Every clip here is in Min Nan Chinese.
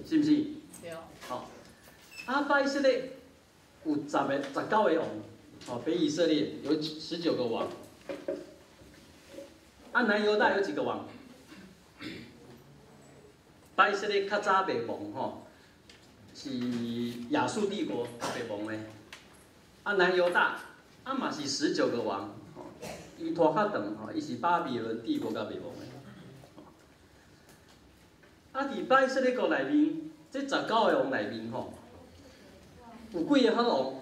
是毋是？對。吼，啊，北以色列有19個王，哦，北以色列有十九個王。啊，南猶大有幾個王？北以色列較早滅亡吼，是亞述帝國滅亡的。啊，南猶大啊嘛是十九個王，吼，伊拖較長吼，伊是巴比倫帝國共滅亡的。啊，佇北以色列國內面，這十九個王內面吼，有幾个好王？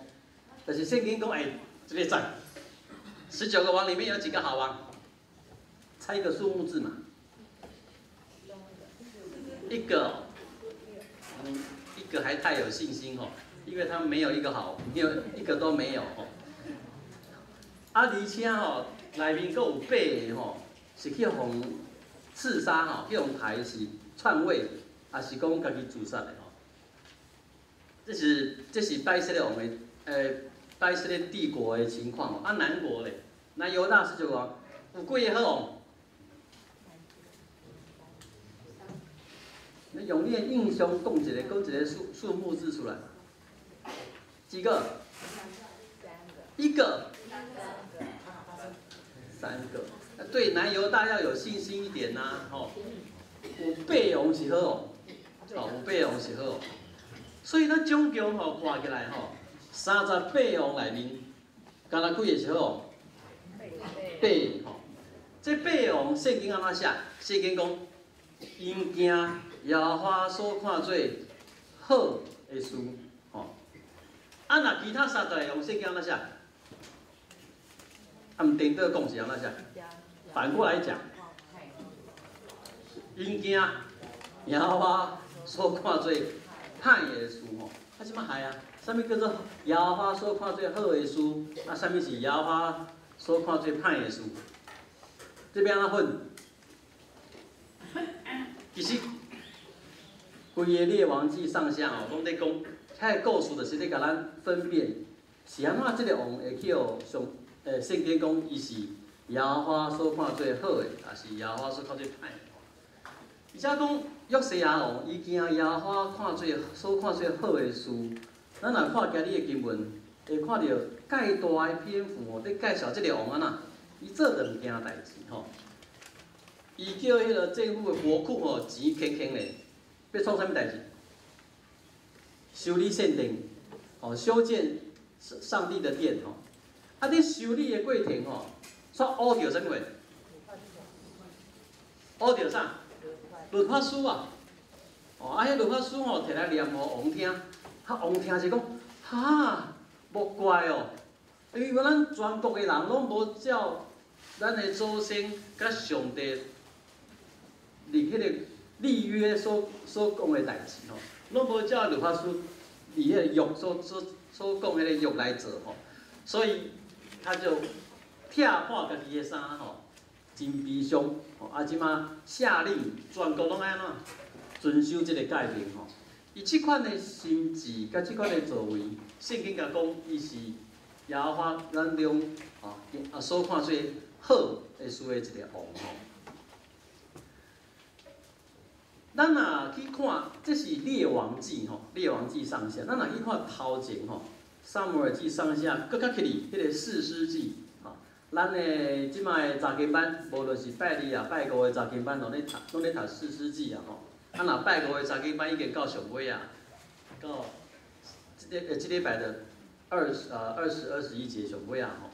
就是聖經講，欸，這个讚，十九個王裡面有幾個好王？猜一個數目字嘛。一個，一個還太有信心吼，因為他沒有一個好，沒有一個都沒有吼。啊，而且吼，內面閣有八个吼，是去予刺殺吼，去予刣是篡位，抑是講家己自殺的吼。這是北以色列王的，北以色列帝國的情況。啊，南國咧，南猶大十九個王，有幾个好王？你用你的印象講一个，講一个數目字出來。幾個？一個。三個。對南猶大要有信心一點吶，吼。有八王是好王，哦，有八王是好王。所以咱總共吼看起來吼，38王內面，敢若幾個是好王？八吼。這八王聖經按怎寫？聖經講，𪜶行耶和華所看做好的事，吼。啊，若其他30個王聖經按怎寫？啊，毋顛倒講是按怎寫？反過來講，𪜶行耶和華所看做歹的事吼，啊，這擺害啊？啥物叫做耶和華所看做好的事？啊，啥物是耶和華所看做歹的事？這欲按怎分？其實，規个列王紀上下吼，攏咧講，遐个故事就是咧共咱分辨，是按怎這个王會去予上，聖經講伊是耶和華所看做好的，抑是耶和華所看做歹的。而且講約西亞王，伊行耶和華看做所看做好的事。咱若看今日的經文，會看著蓋大的篇幅吼，咧介紹這个王按怎，伊做兩件代誌吼。伊叫彼个政府的國庫吼錢空空咧，欲創啥物代誌？修理聖殿，吼，修建上帝的殿吼。啊，佇修理的過程吼，煞挖著啥物貨？挖著啥？律法書啊！哦，啊，彼律法書吼，提來念予王聽，啊，王聽是講，哈，莫怪哦，因為咱全國的人攏無照咱的祖先佮上帝立彼個立約所講的代誌吼，攏無照律法書立彼個約所講彼个約來做吼，所以他就拆破家己的衫吼，真悲傷吼！啊，這馬下令全國攏愛按怎遵守這个誡命吼。伊這款的心志佮這款的作為，聖經共講，伊是耶和華眼中吼啊所看做好的事的一个王吼。咱若去看，這是列王紀吼，列王紀上下。咱若去看頭前吼，撒母耳記上下，閣較起哩，彼个士師記。咱的這擺的查經班，無論是拜二啊、拜五的查經班，攏咧讀士師記啊吼。啊，若拜五的查經班已經到上尾啊，到這禮拜的20、21節上尾啊吼。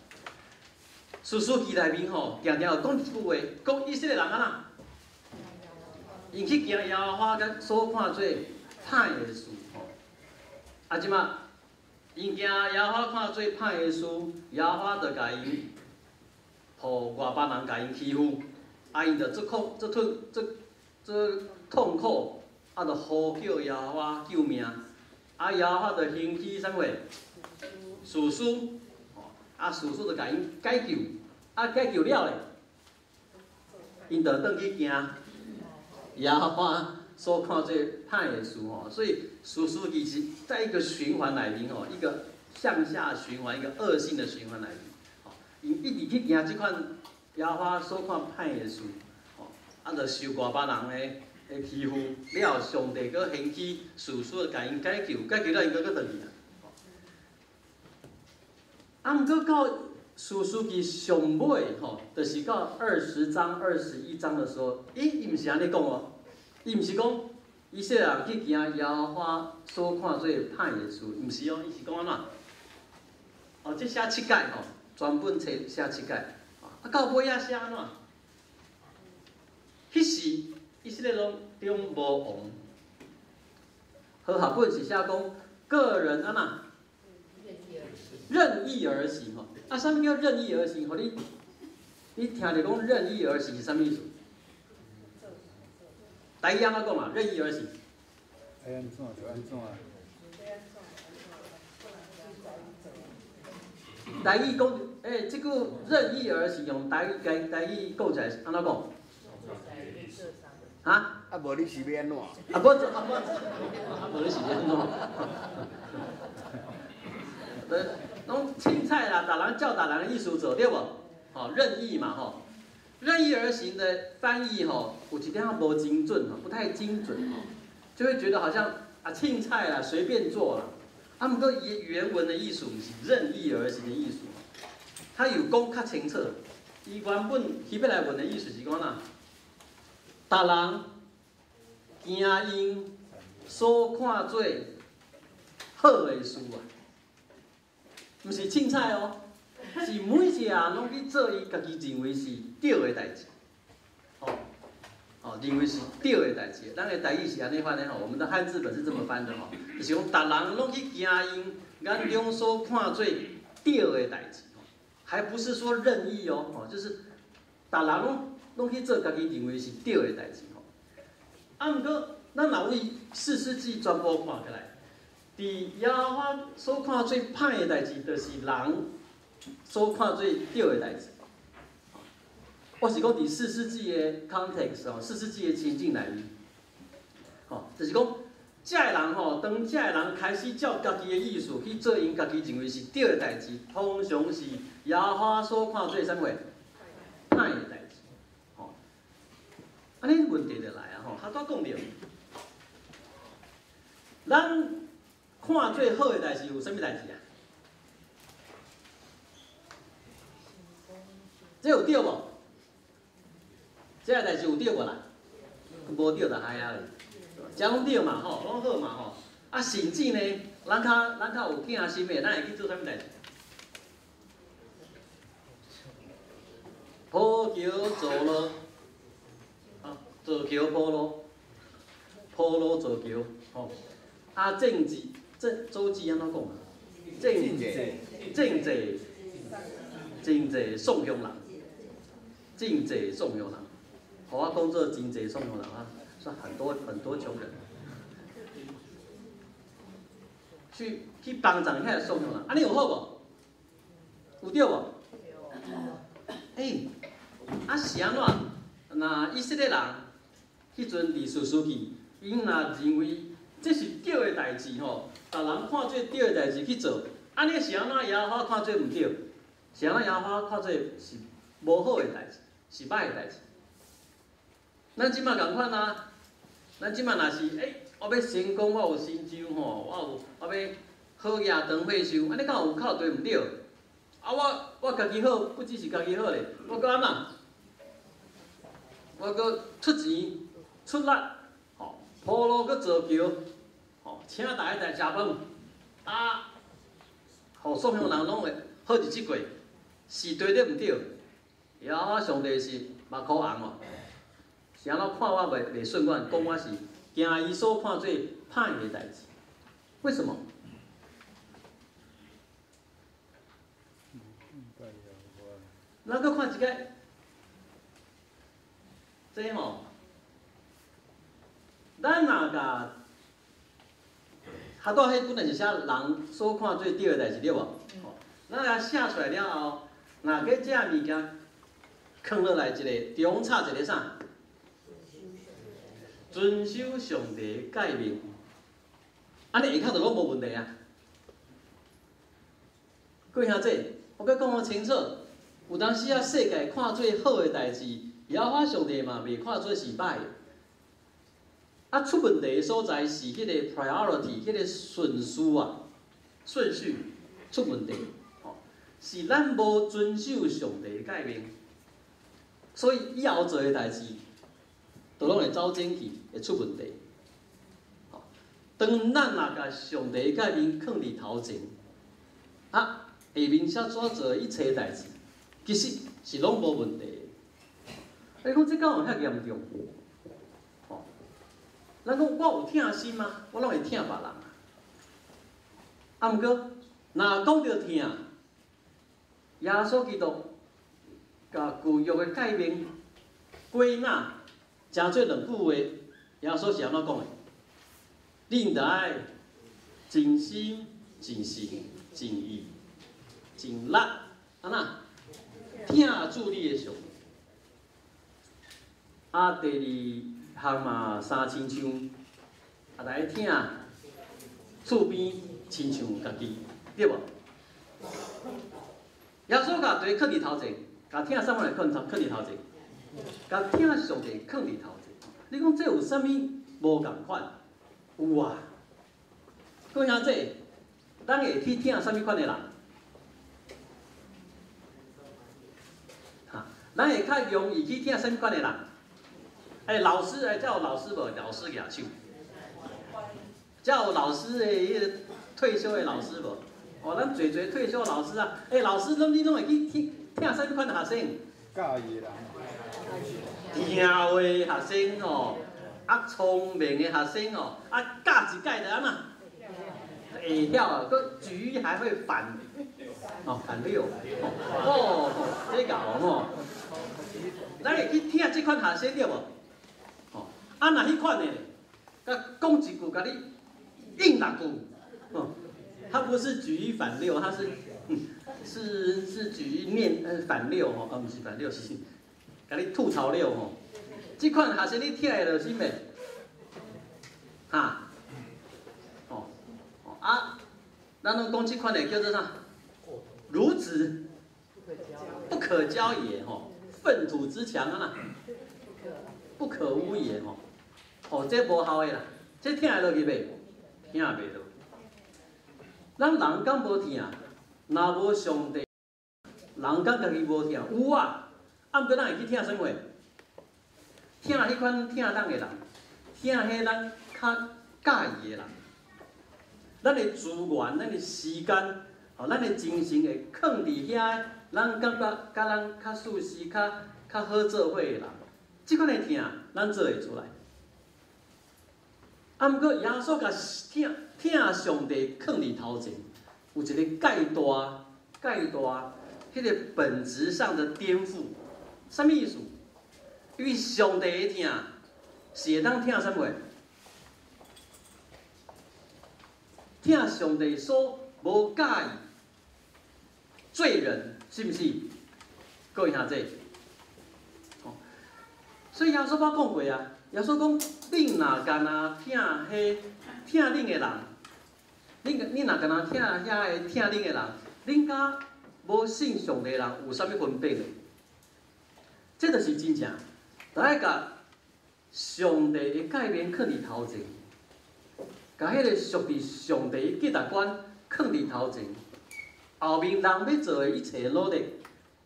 士師記內面吼，定定有講一句話，講以色列人按怎，𪜶去行耶和華佮所看做歹的事吼。啊，這擺𪜶行耶和華看做歹的事，耶和華就共𪜶。予外邦人共𪜶欺負，啊，𪜶就足苦、足痛、足痛苦，啊，就呼叫耶和華救命，啊，耶和華就興起啥物貨？士師，吼，啊，士師就共𪜶解救，啊，解救了咧，𪜶就轉去行耶和華所看做歹的事吼，所以士師其實在一個循環內面吼，一個向下循環，一個惡性的循環內面。𪜶一直去行這款耶和華所看歹的事，吼，啊，就受外邦人的的欺負了後，上帝閣興起士師共𪜶解救，解救了𪜶閣閣轉去啊。啊，毋過到士師記上尾吼，就是到20章、21章的時候，伊毋是按呢講哦，伊毋是講以色列人去行耶和華所看做歹的事，毋是哦，伊是講按怎？哦，這寫七屆吼，全本冊寫七屆，啊，到尾仔寫按怎？彼時以色列攏中無王，和合本是寫講各人按怎？任意而行吼，啊，啥物叫任意而行？予你，你聽著講任意而行是啥物意思？台語按怎講嘛？任意而行。愛按怎就按怎。台語講，欸，這句任意而行用台語台語講起來是按怎講？哈？啊，無你是欲按怎？啊，無啊無，啊無你是欲按怎？對，攏凊彩啦，逐人照逐人的意思做，對無？吼，任意嘛，吼，任意而行的翻譯吼，有一點仔無精準吼，不太精準吼，就會覺得好像啊凊彩啦，隨便做啦。啊，毋過伊原文的意思毋是任意而行的意思，他有講較清楚。伊原本希伯來文的意思是講哪？逐人行𪜶所看做好的事啊，毋是凊彩哦，是每一個人攏去做伊家己認為是對的代誌，哦，哦，認為是對的代誌。咱的台語是按呢翻的吼，我們的漢字本是這麼翻的吼，就是講逐人攏去行𪜶眼中所看做對的代誌，還不是說任意哦，吼，就是逐人攏攏去做家己認為是對的代誌吼。啊，毋過咱若為士師記全部看起來，佇耶和華所看做歹的代誌，就是人所看做對的代誌。我是講佇士師記的 context 吼，士師記的情境內面，吼，就是講，這个人吼，當這個人開始照家己的意思去做𪜶家己認為是對的代誌，通常是耶和華所看做啥物？歹的代誌，吼。按呢問題就來啊吼，頭拄講著，咱看做好的代誌有啥物代誌啊？這有對無？這個代誌有對無啦？無對就害啊咧，這攏對嘛吼，攏好嘛吼。啊，甚至呢，咱較有囝心的，咱會去做啥物代誌？鋪橋造路，啊，造橋鋪路，鋪路造橋，吼。啊，政治，這周記按怎講啊？政治，政治，真濟送鄉人，真濟送鄉人，予我講做真濟送鄉人啊，算很多很多窮人，去幫助遐個送鄉人，按呢有好無？有對無？欸，啊是按怎？若以色列人，彼陣佇士師記，𪜶若認為這是對的代誌吼，逐人看做對的代誌去做，按呢是按怎？耶和華看做毋對，是按怎？耶和華看做是無好的代誌，是歹的代誌。咱這馬仝款啊，咱這馬若是欸，我欲成功，我有成就吼，我有我欲好額長歲壽，按呢敢有扣對毋對？啊，我家己好，不只是家己好咧，我閣按怎？我閣出錢出力，吼，鋪路閣造橋，吼，請大家來食飯，啊，予送鄉人攏會好日子過，是對對毋對？耶和華上帝是目箍紅哦，是按怎看我袂順眼，講我是行伊所看做歹的代誌，為什麼？咱閣看一個，這吼，咱若共，頭拄彼本來是寫人所看做對的代誌，對無？吼，咱共寫出來了後，若閣這物件囥落來一個，中插一個啥？遵守上帝誡命，按呢下跤就攏無問題啊。各位兄弟，我閣講予清楚，有當時啊，世界看做好的代誌，耶和華上帝嘛袂看做是歹的。啊，出問題的所在是彼個 priority，彼個順序啊，順序出問題，吼，是咱無遵守上帝的誡命，所以以後做的代誌，都攏會走前去，會出問題。吼，當咱若共上帝的誡命囥佇頭前，啊，下面所做的一切代誌，其實是攏無問題的。你講這敢有遐嚴重？吼，咱講我有疼心嗎？我攏會疼別人啊。啊，毋過，若講著疼，耶穌基督共舊約的誡命歸納，成做兩句話，耶穌是按怎講的？恁著愛盡心、盡性、盡意、盡力，按怎疼主你的上帝。啊，第二項嘛，相親像，啊來疼厝邊親像家己，對無？耶穌共第一囥佇頭前，共疼啥物來囥囥佇頭前？共疼上帝囥佇頭前。你講這有啥物無仝款？有啊。各位兄弟，咱會去疼啥物款的人？哈，咱會較容易去疼啥物款的人？欸，老師，欸，這有老師無？老師舉手。這有老師的彼個退休的老師無？哦，咱濟濟退休老師啊。欸，老師，攏你攏會去聽疼啥物款的學生？教伊的人。聽話學生哦，啊，聰明的學生哦，啊，教一擺就按怎？會曉啊，閣舉一還會反，哦，反六，哦，這𠢕吼，咱會去疼這款學生對無？哦，啊，若彼款的，佮講一句，共你應六句，哦，他不是舉一反六，他是，是舉一念反六吼，啊，毋是反六，是共你吐槽六吼。這款學生你疼會落心袂？哈？哦，哦啊，咱攏講這款的叫做啥？孺子不可教也吼，糞土之牆啊啦，不可污也吼。哦，這無效的啦，這疼會落去袂？疼袂落。咱人敢無疼？若無上帝，人敢家己無疼？有啊，啊，毋過咱會去疼啥物？疼彼款疼咱的人，疼彼咱較佮意的人。咱的資源、咱的時間、吼，咱的精神會囥佇遐，咱感覺佮咱較熟悉、較較好做伙的人，這款的疼，咱做會出來。啊，毋過耶穌共疼疼上帝囥佇頭前，有一個蓋大、蓋大，彼個本質上的顛覆，啥物意思？因為上帝的疼是會當疼啥物？疼上帝所無佮意罪人，是毋是？各位兄弟，哦，所以耶穌捌講過啊，耶穌講：恁若干焦疼彼疼恁的人，恁若干焦疼遐个疼恁的人，恁佮無信上帝的人有啥物分別呢？這就是真正，著愛共上帝的誡命囥佇頭前，共彼個屬佇上帝的價值觀囥佇頭前，後面人欲做的一切努力，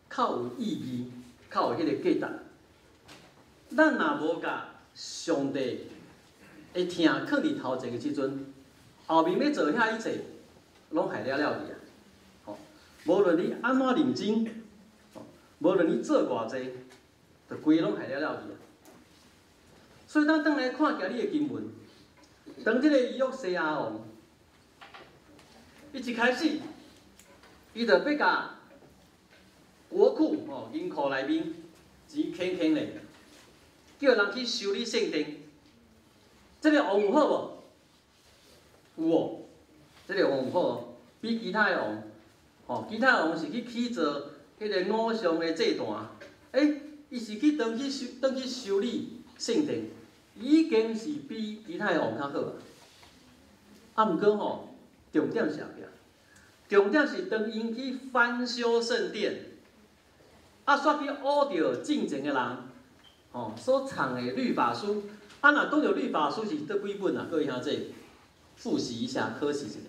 較有意義，較有彼個價值。咱若無共上帝的疼囥佇頭前的時陣，後面欲做遐一切，攏害了了去啊！吼，無論你按怎認真，無論你做偌濟，就規个攏害了了去啊！所以咱轉來看今日的經文，當這個約西亞王，伊一開始，伊就欲共國庫吼銀庫內面錢慳慳咧，叫人去修理聖殿。這個王有好無？有哦，這個王有好哦，比其他的王，吼，其他的王是去起造彼個偶像的祭壇，欸，伊是去轉去修，轉去修理聖殿，已經是比其他的王較好啊。啊，毋過吼，重點是啥物？重點是當𪜶去翻修聖殿，啊，煞去挖著進前的人，吼，所藏的律法書，啊，若講著律法書是佗幾本啊？各位兄弟，複習一下，考試一下。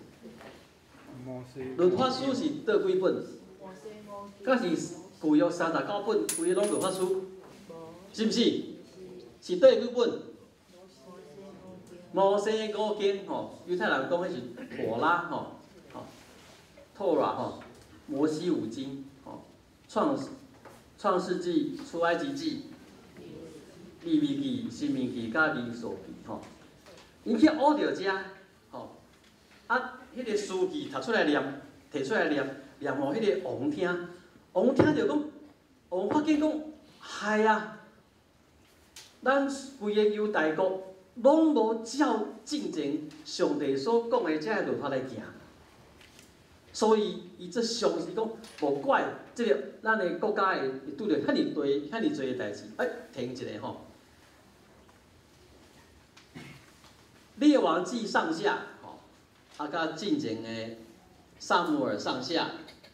律法書是佗幾本？敢是舊約39本，規个攏律法書，是毋是？是佗幾本？摩西五經吼，猶太人講彼是妥拉吼，吼，妥拉吼，摩西五經吼，創世紀、出埃及記、利未記、申命記、佮民數記吼，𪜶去學著遮吼，啊，彼个書記讀出來念，提出來念，念予彼個王聽，王聽著講，王發現講，害啊，咱規个猶大國攏無照進前上帝所講的這个律法來行，所以伊這相信講，無怪這个咱的國家會拄著遐爾多、遐爾濟的代誌。欸，停一下吼，列王紀上下，吼，啊，佮進前的撒母耳上下，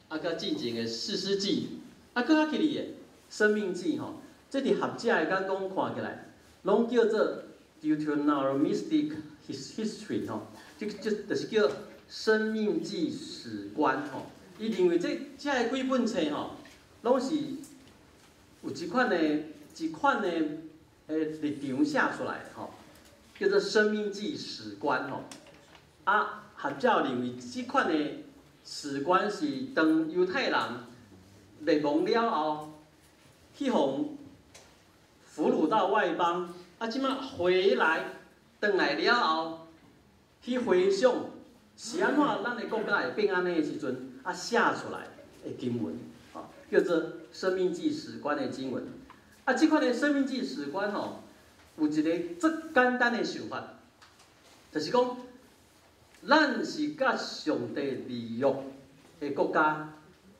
啊，佮進前的士師記，啊，閣較起哩的申命記吼，這佇學者的眼光看起來，攏叫做 Deuteronomistic History 吼，這就是叫申命記史觀吼。伊認為這個幾本冊吼，攏是有一款的立場寫出來的吼，叫做申命記史觀吼。啊，學者認為這款的史觀是當猶太人滅亡了後，去予俘虜到外邦，啊，這擺回來，轉來了後，去回想是按怎咱的國家會變按呢的時陣，啊，寫出來的經文，吼，叫做《申命記史觀》的經文。啊，這款的《申命記史觀》吼，有一个足簡單的想法，就是講，咱是佮上帝立約的國家，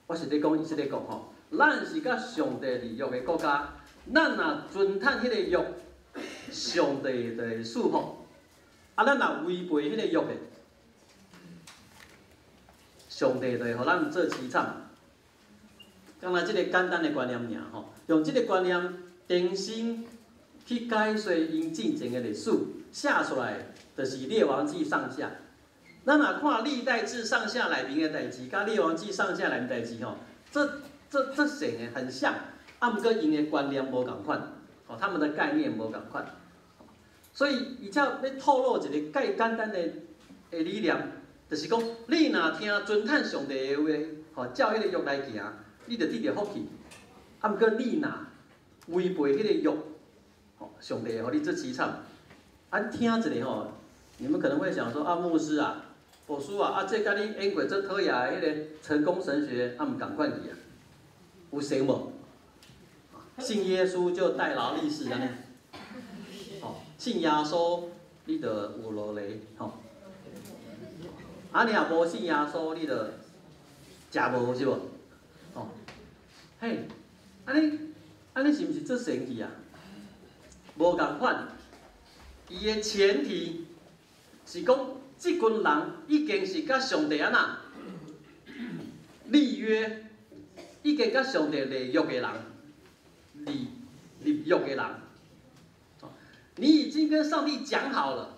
我是咧講以色列國吼，咱是佮上帝立約的國家，咱若遵趁彼個約，上帝就會賜福；啊，咱若違背彼個約的，上帝就會予咱做淒慘。敢若這個簡單的觀念爾吼，用這個觀念重新去解說𪜶進前的歷史，寫出來就是列王紀上下。咱若看歷代志上下內面的代誌，佮列王紀上下內面代誌吼，這像的很像，啊，毋過𪜶的觀念無仝款，吼，他們的概念無仝款，所以伊才欲透露一個介簡單的理念，就是講，你若聽遵趁上帝的話，吼，照彼個約來行，你就得著福氣。啊，毋過你若違背彼個約，吼，上帝會予你做淒慘。啊，聽一下吼，你們可能會想說，啊，牧師啊，博士啊，啊，這佮你演過這討厭的彼個成功神學，啊，毋仝款去啊？有像無？信耶穌就戴勞力士按呢？吼，信耶穌你就有勞雷，吼。啊，你若無信耶穌，你就食無是無？吼，嘿，按呢，按呢是毋是足神奇啊？無仝款，伊的前提是講，這群人已經是佮上帝按怎立約，已經佮上帝立約的人，立約的人，你已經跟上帝講好了，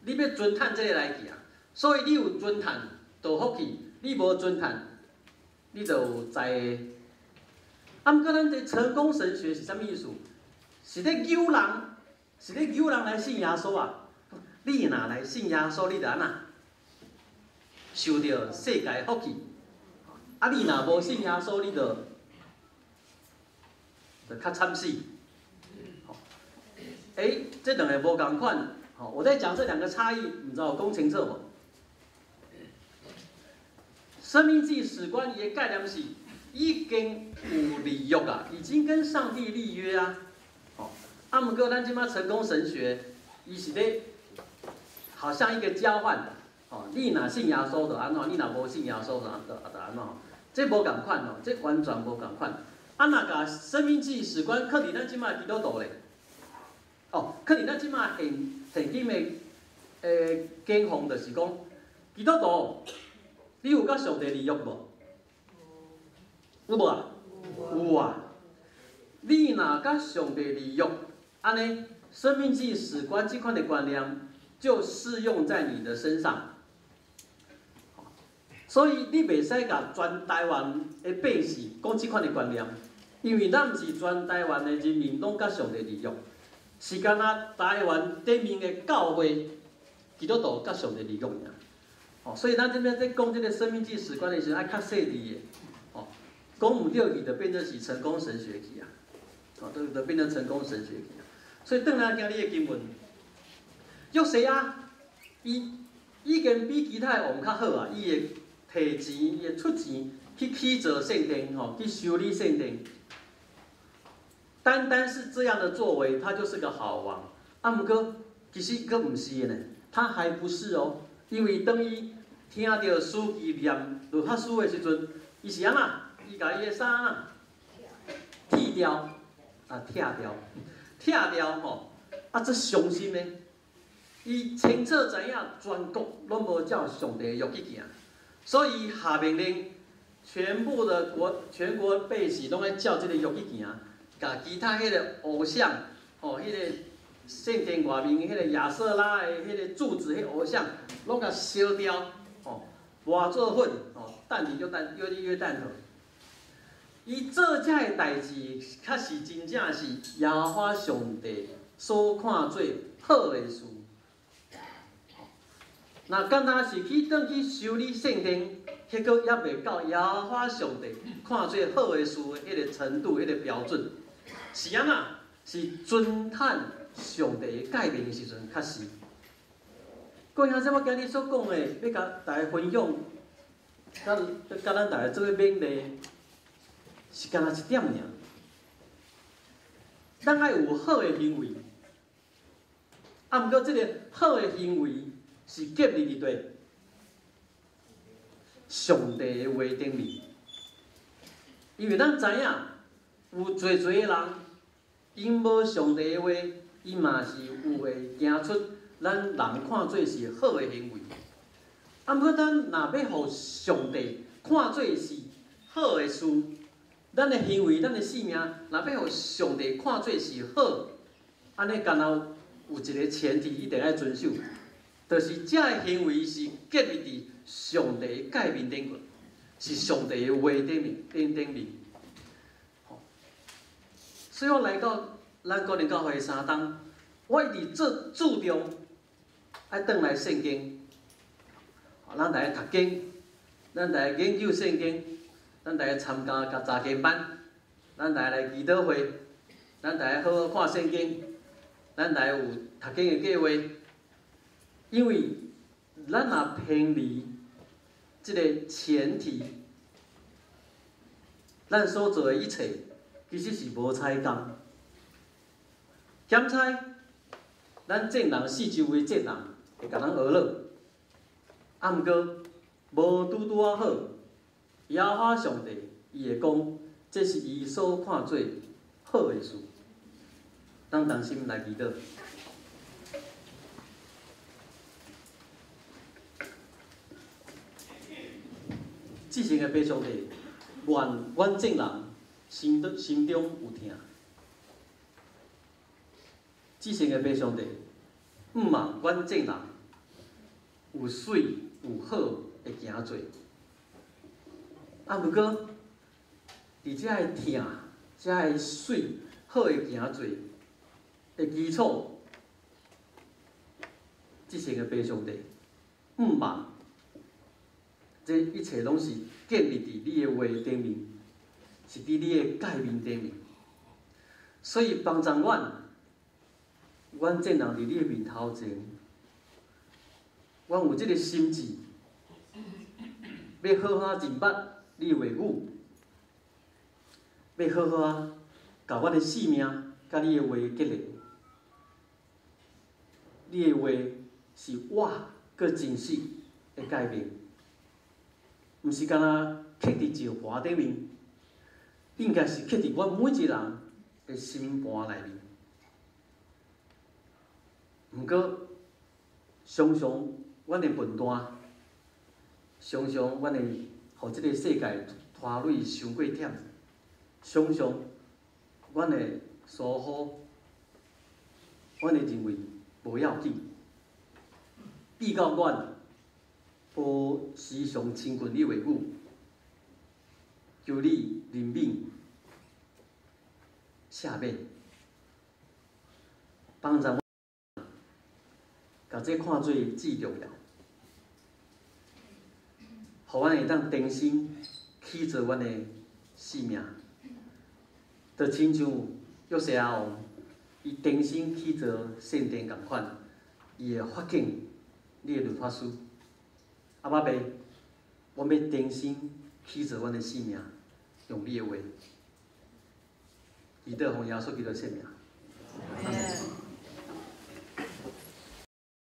你欲遵趁這个來行，所以你有遵趁就福氣，你無遵趁，你就有災。啊，毋過咱這成功神學是啥物意思？是咧誘人，是咧誘人來信耶穌啊！你若來信耶穌，你就按怎？受著世界福氣。啊，你若無信耶穌，你就較慘死。欸，這兩个無仝款，吼，我在講這兩個差異，毋知有講清楚無？申命記史觀伊的概念是已經有立約啊，已經跟上帝立約啊。吼，啊，毋過咱這擺成功神學，伊是咧，好像一個交換，吼，你若信耶穌就按怎，你若無信耶穌就按怎，這無仝款哦，這完全無仝款。啊，若共申命記史觀放佇咱這擺基督徒咧，哦，放佇咱這擺現今的境況，就是講，基督徒，你有佮上帝立約無？有無啊？有啊。你若佮上帝立約，按呢，申命記史觀這款的觀念就適用在你的身上。所以你袂使共全台灣的百姓講這款的觀念，因為咱毋是全台灣的人民攏佮上帝立約，是干焦台灣頂面的教會基督徒佮上帝立約爾。哦，所以咱這邊在講這個申命記史觀的時陣，愛較細膩的，哦，講毋對去，就變做是成功神學去啊，哦，都變做成功神學去啊。所以轉來今日的經文，約西亞，伊已經比其他的王較好啊，伊會提錢，伊會出錢去起造聖殿，吼，去修理聖殿。單單是這樣的作為，他就是個好王。啊，毋過其實閣毋是的呢，他還不是哦，因為當伊聽著司機念律法書的時陣，伊是按怎？伊共伊的衫啊，剃掉，啊，拆掉，拆掉吼，啊，足傷心的。伊清楚知影全國攏無照上帝的約去行，所以下命令，全部的國全國百姓攏愛照這個約去行，共其他彼个偶像，吼，彼個聖殿外面彼个亞舍拉的彼个柱子，彼偶像，攏共燒掉，吼，磨做粉，吼，擲佇約旦約約旦河。伊做這个代誌，確實真正是耶和華上帝所看做好的事。若敢若是去轉去修理聖殿，彼個猶未到耶和華上帝看做好的事的彼個程度、彼個標準。是按怎？是遵趁上帝的誡命的時陣，確實。各位兄弟，我今日所講的，欲共大家分享，佮咱大家做伙勉勵，是干焦一點爾。咱愛有好的行為，啊，毋過這个好的行為是建立佇佗上帝的話頂面，因為咱知影有濟濟的人，𪜶無上帝的話，伊嘛是有會行出咱人看做是好的行為。啊，毋過咱若欲予上帝看做是好的事，咱的行為、咱的性命，若欲予上帝看做是好，按呢敢若有一个前提一定愛遵守，就是這个行為是建立佇上帝的誡命頂頭，是上帝的話頂面頂頂面。所以我來到咱國靈教會3冬，我一直做注重愛轉來聖經，咱來讀經，咱來研究聖經，咱來參加共查經班，咱來來祈禱會，咱來好好看聖經，咱來有讀經的計劃。因為咱若偏離這个前提，咱所做的一切其實是無彩工。檢采，咱眾人四周圍眾人會共咱呵咾，啊，毋過無拄拄仔好，耶和華上帝伊會講，這是伊所看做好的事。咱同心來祈禱。至聖的父上帝，願阮眾人心中心中有疼。至聖的父上帝，毋望阮眾人有媠有好的行做。啊，毋過佇遮个疼、遮个媠好的行做的基礎，至聖的父上帝，毋望這一切攏是建立佇你的話頂面，是佇你的誡命頂面。所以幫助阮，阮眾人佇你的面頭前，阮有這个心志，欲好好認捌你的話語，欲好好啊，共阮的性命佮你的話結連。你的話是活閣真實的誡命。毋是干焦刻佇石盤頂面，應該是刻佇阮每一个人的心盤內面。毋過，常常阮會笨惰，常常阮會予這个世界拖累傷過忝，常常阮會疏忽，阮會認為無要緊，比較阮無時常親近你話語，求你憐憫、赦免，幫助阮，共這看做至重要，予阮會當重新起造阮的生命，就親像約西亞王，伊重新起造聖殿仝款，伊會發現你的律法書。阿爸爸，阮欲重新起造阮的生命，用你的話，祈禱奉耶穌基督聖名。阿門。